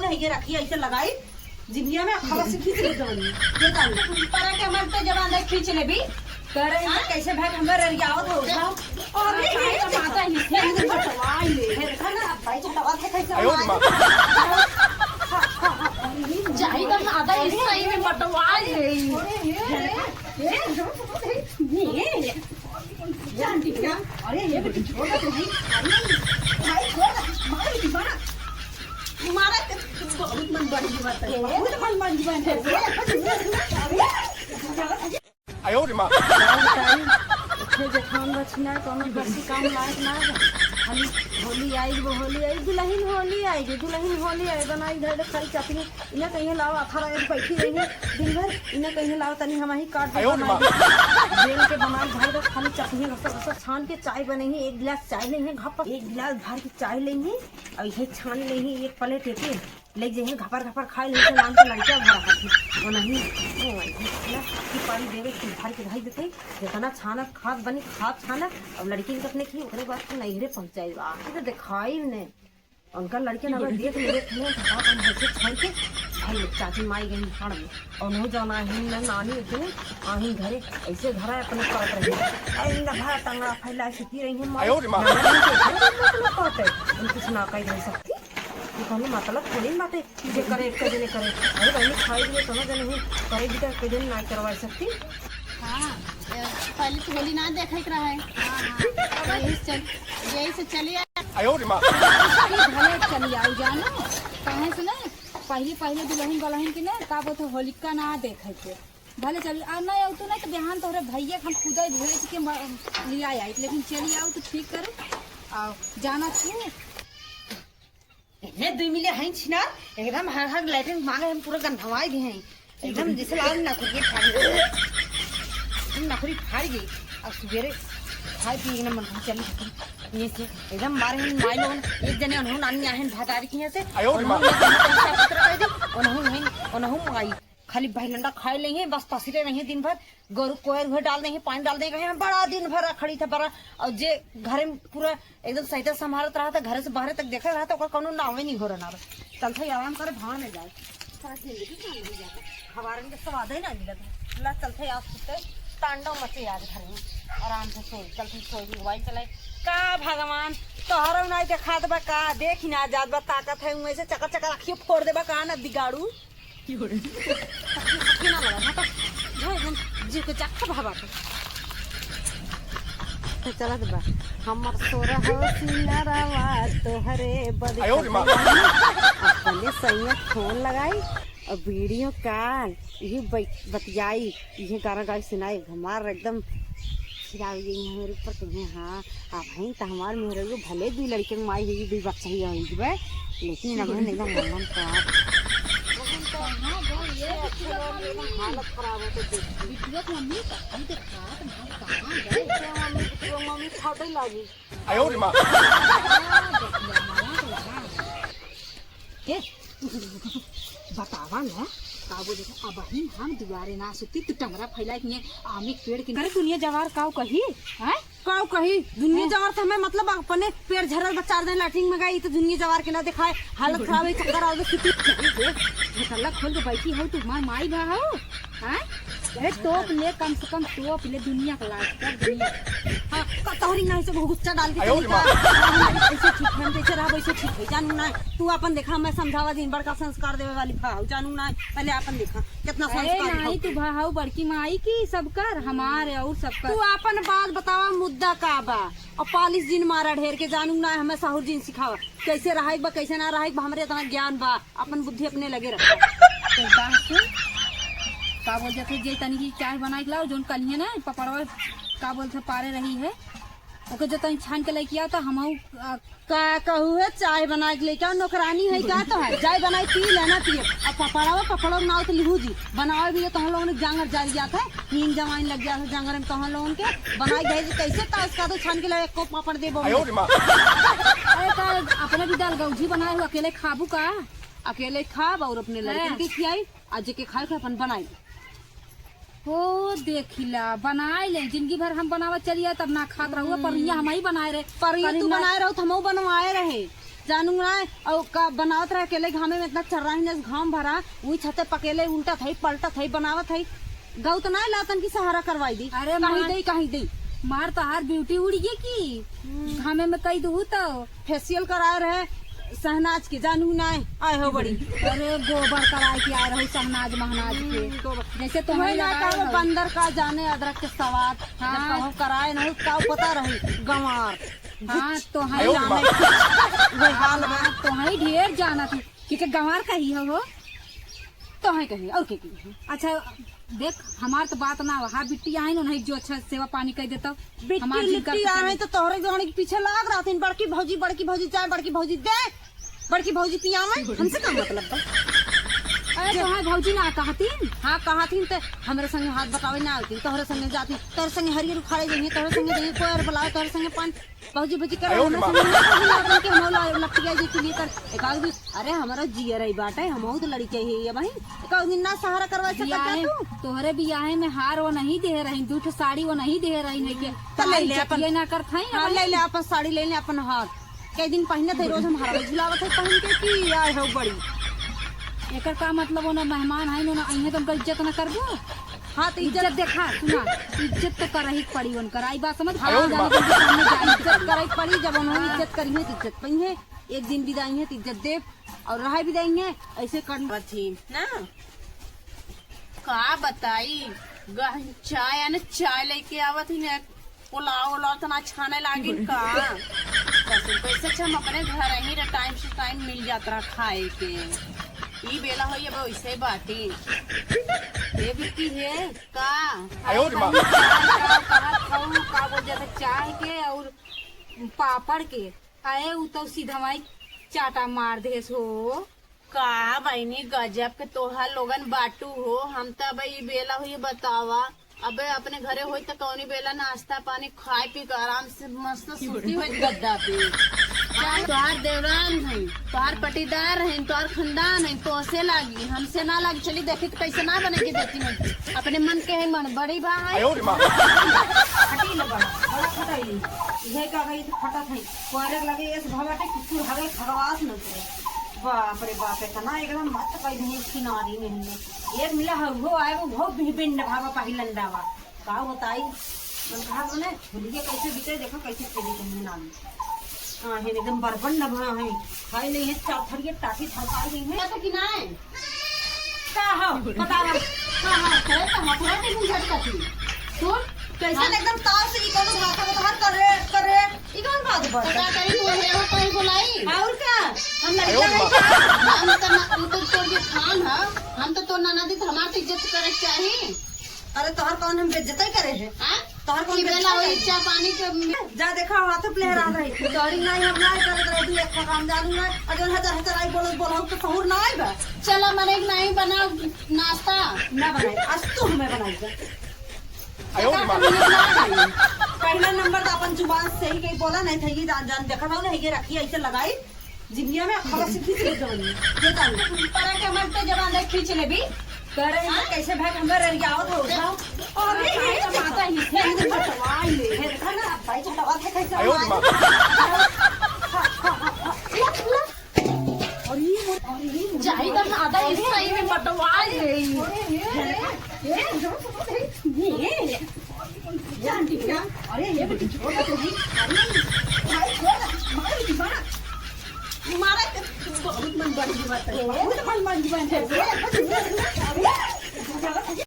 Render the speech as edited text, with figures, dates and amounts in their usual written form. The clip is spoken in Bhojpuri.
है रखी ऐसे लगाई जिभिया में खबर से खींच ले जवानी ये तानी पर के हमर तो जवान दे खींच लेबी। करे कैसे भाई हमर ररियावत हो उठाओ। अरे ये माता ही हे बटवाई ले हे देखा ना भाई चटावा थे कैसे। जाई तो आधा हिस्सा ही में बटवा ले। अरे ये बेटी छोड़ दे भाई, अरे भाई छोड़ दे, मार बेटी मारा मारा बहुत मन बड़ी बात है, बहुत मन बड़ी बात है। जेठान बछना कोनो बसी काम लायक ना खाली होली आई वो होली आई दुल्हन होली आई दुल्हन होली आई बनाई धर खाली चटनी इना कहीं लाओ अथर आगे बैठी रही दिन भर इना कहीं लाओ तनी हम ही काट दे बेल के बनाई धर खाली चटनी घसा घसा छान के चाय बनेगी। एक गिलास चाय लेंगे घप एक गिलास भर के चाय लेंगे और इसे छान लेंगे एक प्लेट एक ले जाइए घपर घपर खाए लेके नाम के लड़का भरा खाती और नहीं ओ ना कि पानी देवे कि भर के धई देते जितना छाना खाद बनी खाद छाना अब लड़की के अपने की ओकरे बाद तो नैहरे पहुंचाई आखिर तो दिखाई ने उनका लड़के ना देख ले थे तो हम ऐसे छोड़ के भाई चाची माई गई हाड़ में और नहीं जाना ही ना नानी इतने आही घरे ऐसे घर अपने करत रही ऐ ना भा टंगड़ा फैला सुती रही है माई मतलब उन कुछ ना कह रह सकती ये कोनो मतलब थोड़ी न बाटे जे करे एक जने करे। अरे बहनी खाई दिए तो जने ही करे भी तो एक जने ना करवा सकती। हाँ पहले तो होली ना देखे के रहे। हाँ यही से चल यही से चली आ भले चली आओ जानो काहे से ना पहले पहले दुल्हन बलहन के ना का बोलते होलिका ना देखे के भले चली आ ना आओ तो ना तो बिहान तोहरे भैया के हम खुदा भेज के लिया आई लेकिन चली आओ तो ठीक करो आओ जाना छू। इतने दुई मिले हैं छिना एकदम हर हर लाइटिंग मांगे हम पूरा गंधवाई दिए हैं एकदम जैसे लाल नखरी फाड़ गई नखरी फाड़ गई। अब सवेरे खाए पी ना मन चली ये से एकदम मारे हैं माई लोगन एक जने अनहु नानी आहे भातारी की से अनहु हैं अनहु माई खाली बहलंडा खाए लेंगे बस तसीरे रहे दिन भर गोरू कोयर हुए डाल देंगे पानी डाल देंगे बड़ा दिन भर खड़ी था बड़ा और जे घरे में पूरा एकदम सही तरह संभालत रहा था घरे से बाहर तक देखा रहा था ओकर कोनो नावे नहीं हो रहा चल था आराम करे भाड़ में जाए हवारन के स्वाद ही ना मिलत ला चलते आज सुते तांडव मचे आज घर में आराम से सोई चलते सोई मोबाइल चलाए का भगवान तोहरा नहीं देखा देबा का देख ना जात बा ताकत है वैसे चकर चकर अखियो फोड़ देबा का ना बिगाड़ू ना लगा था जो एकदम जीव के चक्का भावा के चलत बा हमर सोरा हो सिंगारवा तोहरे बद अपने सैया फोन लगाई और वीडियो कॉल ये बतियाई ये गाना गाई सुनाई हमार एकदम खिला गई हमारे ऊपर कहीं। हाँ अब हैं तो हमार मेरे भले दुई लड़के के माई हुई दुई बच्चा ही हुई बे लेकिन अब एकदम मन खराब हालत खराब होते देख बिटुआ के मम्मी कहीं देखा तो कहाँ गए मम्मी फाटे लागी। ए बतावा ना का बोले अब ही हम दुआरे ना सुती तू टंगरा फैला के आमी के पेड़ के अरे दुनिया जवार काव कही हैं काव कही दुनिया जवार से हमें मतलब अपने पेड़ झरल बच्चा दे लाटिंग में गई तो दुनिया जवार के ना दिखाए हालत खराब है चक्कर आ गए सुती निकला खोल के बैठी हो तू मार माई भा हो हैं अरे टोप ले कम से कम टोप ले दुनिया के लाज कर दुनिया। हां कतहरी नहीं से गुस्सा डाल के चली का ऐसे ठीक है हम जैसे रहा वैसे ठीक है जानू ना तू अपन देखा मैं समझावा दिन बड़का संस्कार देवे वाली भाव जानू ना पहले अपन देखा कितना अरे संस्कार नहीं तू भा हो बड़की माई की सब कर हमारे और सब कर तू अपन बात बतावा मुद्दा का बा और पालिश जिन मारा ढेर के जानू ना हमें साहुर जिन सिखावा कैसे रहा बा कैसे ना रहा बा हमरे इतना ज्ञान बा अपन बुद्धि अपने लगे रख। तो बात सुन का बोल जाते जे तनी की चाय बनाई के लाओ जोन कलिए ना पपड़वा का बोलते पारे रही है ओके जो तनी छान के लेके आओ तो हम का कहू है चाय बना के लेके आओ नौकरानी है का तो है चाय बनाई पी लेना पिए अब पपड़ावा पपड़ो ना तो लिहू जी बनावे भी तो हम लोगों ने जांगर जाल जाता है नींद जमाइन लग जाता है जांगर में तो हम लोगों के बनाई गए कैसे ताश का तो छान के लाए को पापड़ दे अरे का अपने भी दाल गौजी बनाए हो अकेले खाबू का अकेले खाब और अपने लड़के के खियाई आज के खाए के अपन बनाई हो देखिला बनाए ले जिंदगी भर हम बनावत चलिए तब ना खात रहू पर यहाँ हम ही बनाए रहे पर ये तू बनाए रहो तो हमहू बनवाए रहे। जानू ना और का बनावत रहे अकेले घामे में इतना चर्राही नस घाम भरा वही छते पकेले उल्टा थई पलटा थई बनावत थई गऊ तो ना लातन की सहारा करवाई दी। अरे कहीं दई कहीं दई मार तो हार ब्यूटी उड़ गई की घामे में कई दू तो फेशियल कराए रहे सहनाज के जानू ना आए हो बड़ी। अरे गोबर कराए के आ रहो सहनाज महनाज के जैसे तुम्हें तुम्हें ना लगाए का हो। बंदर का जाने अदरक के सवाद। हाँ। जब कहूँ कराए नहीं का पता रही गंवार। हाँ तो है जाने वही हाल बा। तो हई ढेर जाना थी क्योंकि गंवार कही हो वो तो है कही और के कही। अच्छा देख हमार तो बात ना हो। हाँ बिट्टी आई ना नहीं जो अच्छा सेवा पानी कह देता बिट्टी लिट्टी आ रही तो तोहरे जोड़ी के पीछे लाग रहा थी बड़की भौजी चाय बड़की भौजी दे बड़की भौजी पियावे हमसे का मतलब बा। अरे तो हाँ भौजी ना कहती। हाँ कहा थी तो हमरे संगे हाथ बतावे ना आती तोहरे संगे जाती तोहरे संगे हरियर उखाड़े जाइए तोहरे संगे जाइए कोयर बुलाए तोहरे संगे पान भौजी भौजी कर हमरे संगे ना कभी लागन के हम लपटिया जी के लिए कर एक आदमी। अरे हमारा जियर ही बाटे हम तो लड़ी चाहिए ये भाई एक आदमी ना सहारा करवा सकता बियाहे तू। तोहरे बियाहे में हार वो नहीं दे रही दू ठो साड़ी वो नहीं दे रही नहीं के तो ले ले अपन। ये ना कर थई हाँ ले ले अपन साड़ी ले ले अपन हार कई दिन पहने थे रोज हम हरा झुलावत थे पहन के की आए हो बड़ी। एकर का मतलब वो ना मेहमान है ना अइहे तुमका इज्जत ना करबो। हाँ तो इज्जत इज्जत देखा सुना इज्जत तो करही के पड़ी उनकर आई बात समझ। हाँ जाने के सामने जाई इज्जत करे पड़ी जब उन्होंने इज्जत करी है तो इज्जत पई है एक दिन विदाई है तो इज्जत दे और रहा विदाई है ऐसे कर थी ना का बताई गहन चाय यानी चाय लेके आवत ही ने पुलाव उलाव तना छाने लागिन का पैसे अच्छा हम अपने घर ही रे टाइम से टाइम मिल जात रहा खाए के ई बेला होई अब वैसे बाटी ये बिट्टी है का का बोल जाता चाय के और पापड़ के आए उ तो सीधा माई चाटा मार देस हो। का बहनी गजब के तोहार लोगन बाटू हो। हम तो अब ई बेला हुई बतावा अबे अपने घरे होई तो कौनी बेला नाश्ता पानी खाए पी के आराम से मस्त सुती हुई गद्दा पे। तोहार देवरान है तोहार पटीदार है तोहार खानदान है तोसे लागी हमसे ना लागी। चली देखी तो कैसे ना बने के देती मैं अपने मन के है मन बड़ी बा है। फटी ले बड़ा बड़ा फटाई ये का गई तो फटा थई कोरे लगे इस भवाटे कुकुर हगे खगवास न करे। बाप रे बाप इतना एकदम मत कई नहीं किनारी में हमने एक मिला है वो आए वो बहुत भिन्न भावा पहिलंडावा का बताई मन कहा बने भूलिए कैसे बीते देखो कैसे खेली तुमने नाम। हाँ है एकदम बर्बन न भा है खाई नहीं है चार थरिए टाटी थरका गई है तो कि नाय का हो बतावा हां हां करे तो हथवा के झटका थी सुन कैसे एकदम ताव से ई कोनो भाषा बता करे करे ई कौन बात तो बता का करी तू है वो कहीं बुलाई और का हम लड़का नहीं का हम तो ना उ तो तोर के खान है हम तो तोर नाना दी तो हमार तो इज्जत करे के चाही। अरे तोहर कौन हम बेइज्जती करे है हां तोहर कौन की बेला बेइज्जती होई चाय पानी के जा देखा हाथ पे लहरा रही दौड़ी नहीं हम नहीं करत रही तू एक काम जानू ना और जौन हजार हजार आई बोलो बोलो तो सहूर ना आई बा। चला मने के नहीं बना नाश्ता ना बनाई आज तू हमें बनाई जा। पहला नंबर तो अपन जुबान से ही कहीं बोला नहीं था ये जान जान देखा था ना ये रखी ऐसे लगाई जिबिया में खबर से खींच ले जवानी ये जान पर के हमर पे जवान है खींच लेबी करे कैसे भाई हमें ररियावत हो उठाओ अरे ये माता ही से फटवाई ले है देखा ना भाई चटावा था कैसे चाही तो आधा हिस्सा ही में बटवा ले। अरे ये बेटी छोड़ दे तू भाई छोड़ दे मार बेटी मारा मारा बहुत मन बन जीवन है बहुत मन बन जीवन है।